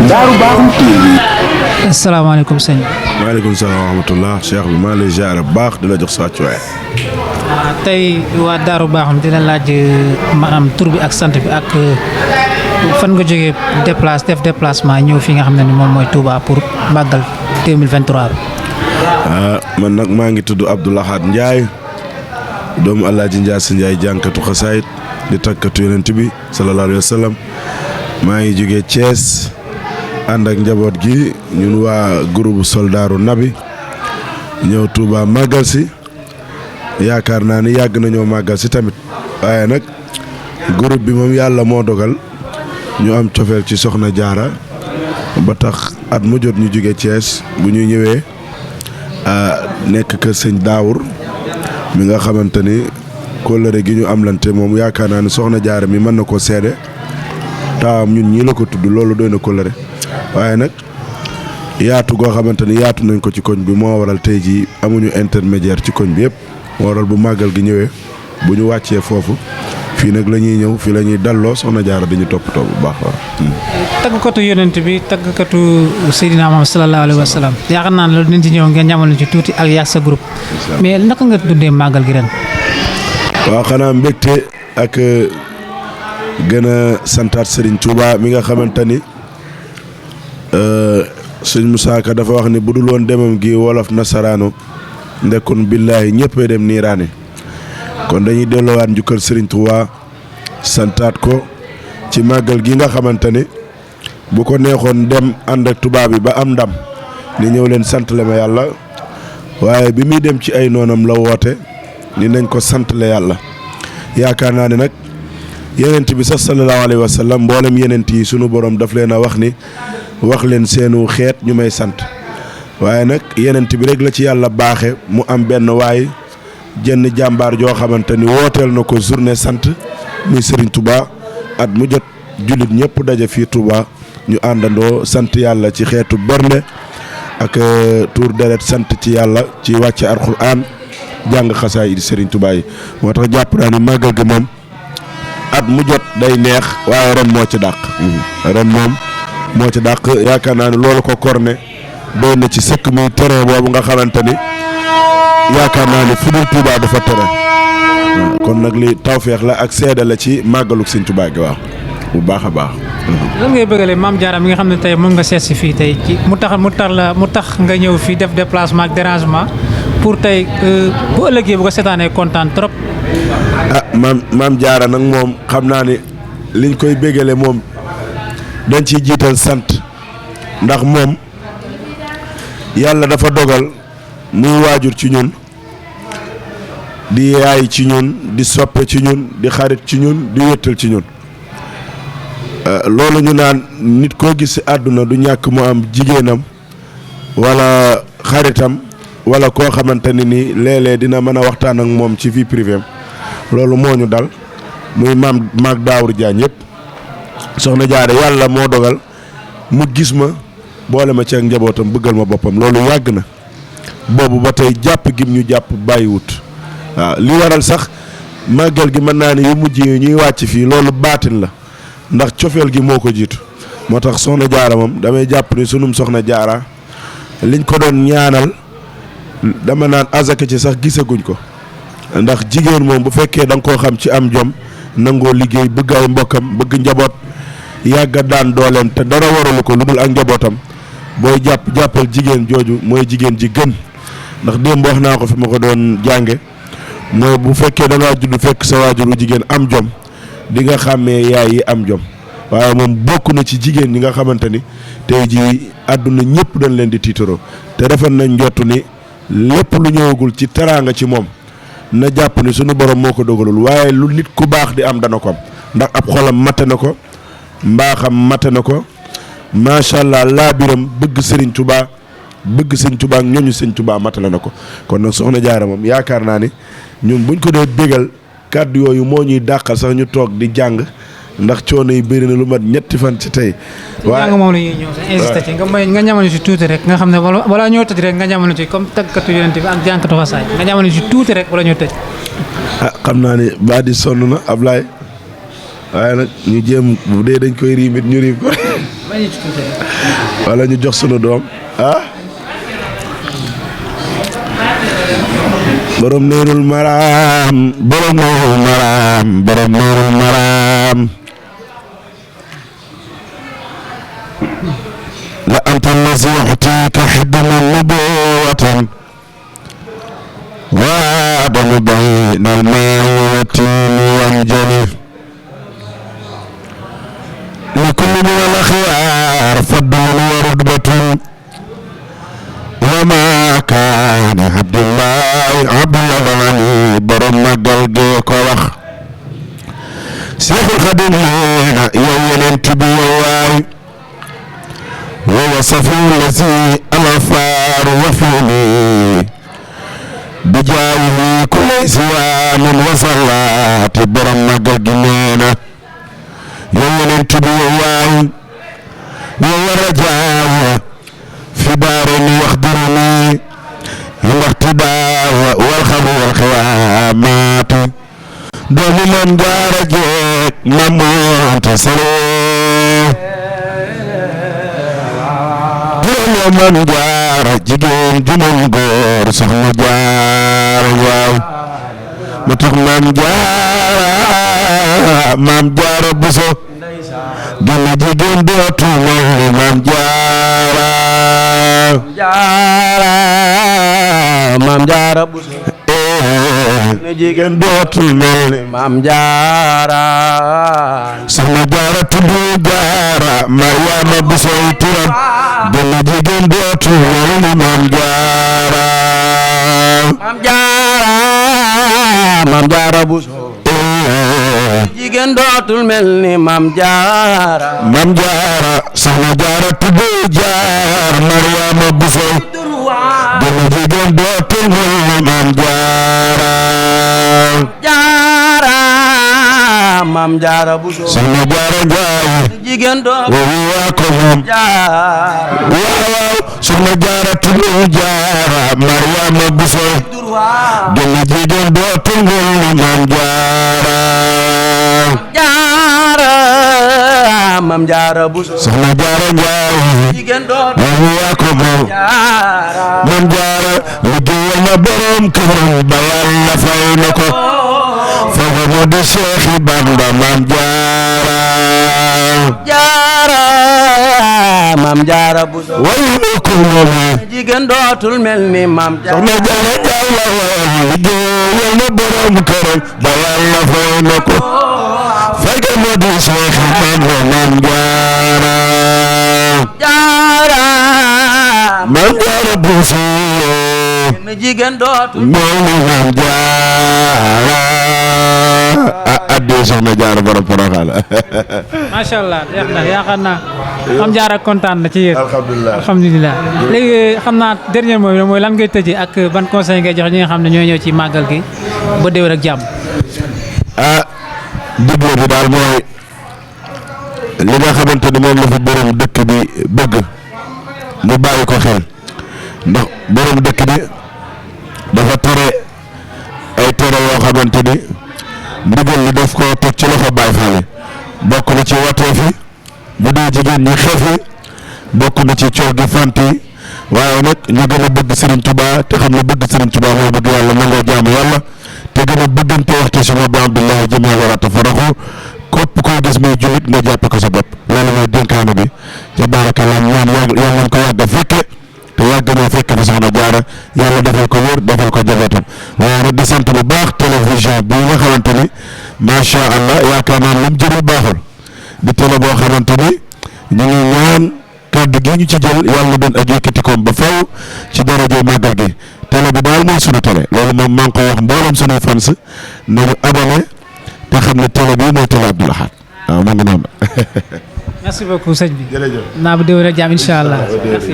Daaru Bakhoum TV. asalaamaaleykum sëñ. maaleykum salaam wa rahmatulah Cheikh bi maa lay ziar bu baax di la jox saa cuwaay. tey waa Daaru Bakhoum dina laaj maanaam tur bi ak sant bi ak fan nga jógee def déplacement ñëw fi nga xam ne ni moom mooy Touba pour màggal 2023 bi. man nag maa ngi tudd Abdou Lahad Ndiaye doomu Alaaji Ndiass Ndiaye jànkatu xasaayit di takkatu yonent bi sallallahu alayhi wa sallam maa ngi jógee Thiès ànd ak njaboot gi ñun waa groupe soldaaru nabi ñëw Touba màggal si yaakaar naa ni yàgg nañoo màggal si tamit waaye nag groupe bi moom yàlla moo dogal ñu am cofeel ci soxna jaara ba tax at mu jot ñu jóge Thiès bu ñuy ñëwee nekk kër sëñ Daawur mi nga xamante ni kóllëre gi ñu amlante moom yaakaar naa ni soxna jaara mi mën na ko seede taawam ñun ñii la ko tudd loolu doy na kóllëre waaye nag yaatu goo xamante ni yaatu nañ ko ci koñ bi moo waral tey jii amuñu intermédiaire ci koñ bi yëpp moo waral bu màggal gi ñëwee bu ñu wàccee foofu fii nag la ñuy ñëw fii la ñuy dalloo soxna jaara dañu toppatoo bu baax waaw. tàggkatu yonent bi tàggkatu Seydina Muhammad sallallahu alayhi wa sallam yaakaar naa ne loolu dinañ ci ñëw ngeen ñamal ci tuuti ak yaag sa groupe. mais naka nga dundee màggal gi ren. waaw xanaa mbégte ak gën a santaat Serigne Touba mi nga xamante ni sëñ Moussa Ka dafa wax ni bu dul woon demam gi wolof nasaraanu ndekkoon billaahi ñëppay dem niiraane kon dañuy delloowaat njukkal Serigne Touba santaat ko ci màggal gi nga xamante ni bu ko neexoon dem ànd ak tubaab bi ba am ndam ni ñëw leen santle ma yàlla waaye bi muy dem ci ay noonam la woote ni nañ ko santle yàlla yaakaar naa ne nag yenent bi sax sallallahu alayhi wa sallam mboolem yenent yi sunu borom daf leen a wax ni wax leen seenu xeet ñu may sant waaye nag yenent bi rek la ci yàlla baaxe mu am benn waay jenn jàmbaar joo xamante ni wooteel na ko journée sant muy Serigne Touba at mu jot jullit ñëpp daje fii Touba ñu àndandoo sant yàlla ci xeetu bernde ak tuur deret sant ci yàlla ci wàcce alxuraan jàng xasaay di Serigne Touba yi moo tax jàpp naa ni màggal gi moom at mu jot day neex waaye ren moo ci dàq. ren moom moo ci dàq yaakaar naa ne loolu ko korne doy na ci sëkk muy terrain boobu nga xamante ni yaakaar naa ne fu dul Touba dafa tere kon nag li tawféex la ak seede la ci màggalu Serigne Touba gi waaw bu baax a baax. lan ngay bëggalee Maam Jaara mi nga xam ne tey moom nga seet si fii tey ci mu tax nga ñëw fii def déplacement ak dérangement pour tey bu ëllëgee bu ko seetaanee kontaan trop. maam jaara nag moom xam naa ni liñ koy bégale moom dañ ciy jiital sant ndax moom yàlla dafa dogal muy waajur ci ñun di yaay ci ñun di soppe ci ñun di xarit ci ñun di wéttal ci ñun loolu ñu naan nit koo gis ci àdduna du ñàkk mu am jigéenam walla xaritam walla koo xamante ni nii léeg-léeg dina mën a waxtaan ak moom ci vie privée loolu moo ñu dal muy maag Daawur Jaañ yëpp soxna jaare yàlla moo dogal mu gis ma boole ma ci ak njabootam bëggal ma boppam loolu yàgg na boobu ba tey jàpp gim ñu jàpp bàyyiwut waaw li waral sax màggal gi mën naa ne yu mujj yi ñuy wàcc fii loolu baatin la ndax cofeel gi moo ko jiitu moo tax soxna jaara moom damay jàpp ni sunum soxna jaara liñ ko doon ñaanal dama naan azaka ci sax gisaguñ ko ndax jigéen moom bu fekkee da nga koo xam ci am jom nangoo liggéey bëgg ay mbokkam bëgg njaboot yàgga daan dooleem te dara waralu ko lu dul ak njabootam booy jàppal jigéen jooju mooy jigéen ji gën ndax démb wax naa ko fi ma ko doon jànge mooy bu fekkee da ngaa judd fekk sa waajuru jigéen am jom di nga xàmmee yaay yi am jom waaye moom bokk na ci jigéen ñi nga xamante ni tey jii àdduna ñëpp dañ leen di tiitaroo te rafet nañ njott ni lépp lu ñëwagul ci teraanga ci moom na jàpp ni sunu borom moo ko dogalul waaye lu nit ku baax di am dana ko am ndax ab xolam mate na ko mbaaxam mate na ko macha allah laabiram bëgg Serigne Touba ak ñooñu Serigne Touba matale na ko kon nag soxna jaara moom yaakaar naa ni ñun buñ ko dee bégal kàddu yooyu moo ñuy dàqal sax ñu toog di jàng ndax coono yi bëri na lu mat ñetti fan ci tey. waaye moom la ñuy ñëw sax insisté ci nga ñamanu ci tuuti rek nga xam ne wala ñoo tëj rek nga ñamanu ci comme tàggkatu yonent bi ak jànkatu xasaay nga ñamanu ci tuuti rek wala ñoo tëj. xam naa ne baa di sonn na Ablaye waaye nag ñu jéem bu dee dañ koy riimit ñu riim ko. wala ñu jox sunu doom ah borom Nuurul Maraam borom Nuurul Maraam borom Nuurul Maraam la anta allazi yu'tika hidman nubuwatan wa adamu bayna al-ma'i wat-tini wal-jani لكل من الأخيار فضل ورتبة وما كان عبد الله عبد الغني برم مقلقك وخ شيخ الخديم لنا يوم انتبه واي ووصفه الذي الأفار وفيني بجاوه كل سوام وصلات برم مقلقنا يوم تبي واي ورجاء في دار يخدرني الاقتداء والخبر والخوامات دوم من جارجك مموت سلو دوم من جارجك جمون غور سخن جار واو متك من جار مام جار بسو dana jigéen dootu mel ni Maam Jaara Maam Jaara Buso dana jigéen dootu mel ni Maam Jaara Soxna Jaara tudd Jaara Mariama Buso turam dana jigéen dootu mel ni Maam Jaara Maam Jaara Maam Jaara Buso jigéen dootul mel ni Maam Jaara Maam Jaara Soxna Jaara tudd Jaara Mariama Buso dana jigéen dootul mel ni Maam Jaara Jaara Maam Jaara Buso Soxna Jaara Njaay jigéen dootul waa ko moom Jaara waaw Soxna Jaara tudd Jaara Mariama Buso dana jigéen dootul mel ni Maam Jaara Jaara Maam Jaara Buso Soxna Jaara Njaay jigéen dootul waa ko moom Jaara Maam Jaara liggéeyal na borom këram ba Yàlla fay na ko foofu moo di Seex Bamba Maam Jaara Jaara Maam Jaara Buso way na ko moom jigéen dootul mel ni Maam Jaara Soxna Jaara Njaay la woon liggéeyal na borom këram ba Yàlla fay na ko foofu moo di Seex Bamba Maam Jaara Jaara Maam Jaara Buso jigéen dootul mel ni Maam Jaara addee Soxna Jaara borom Porokhane macha allah yaakaar naa Maam Jaara kontaan na ci yéen. alhamdulilah alhamdulilah léegi xam naa dernier mot bi mooy lan ngay tëjee ak ban conseil ngay jox ñi nga xam ne ñoo ñëw ci màggal gi ba déwén ak jàmm. digle bi daal mooy li nga xamante ni moom la fi borom dëkk bi bëgg mu bàyyi ko xel ndax borom dëkk bi dafa tere ay tere yoo xamante ni ndigal li daf koo teg ci loxo Baay Faal bokk na ci watee fi bu dee jigéen ñi xeef yi bokk na ci coow gi fant yi waaye nag ñu gën a bëgg Serigne Touba te xam ne bëgg Serigne Touba mooy bëgg yàlla nangoo jaamu yàlla te gën a bëggante waxtu si ma ba Abdullahi jëmee war a tafaraxu képp koy gis muy jullit nga jàppe ko sa bopp loolu mooy dénkaane bi ca baarakallah ñaan yàlla nañ ko yàgg a fekke te yàgg naa fekke bi Soxna Jaara yàlla defal ko wér defal ko njabootam waaye nag di sant bu baax télévision bi nga xamante ni macha allah yaakaar naa lu mu jëriñ baaxul di télé boo xamante ni ñu ngi ñaan kàddu gi ñu ci jël yàlla na doon ak yëkkatikoom ba faw ci daraja màggal gi télé bi daal mooy sunu télé loolu moom maa ngi koy wax mboolem sunuy fans nañu abonné te xam ne télé bii mooy télé Abdou Lahad waaw ma ngi noonu. merci beaucoup sëñ bi. jërëjëf naa bu déwén ak jàmm incha allah merci.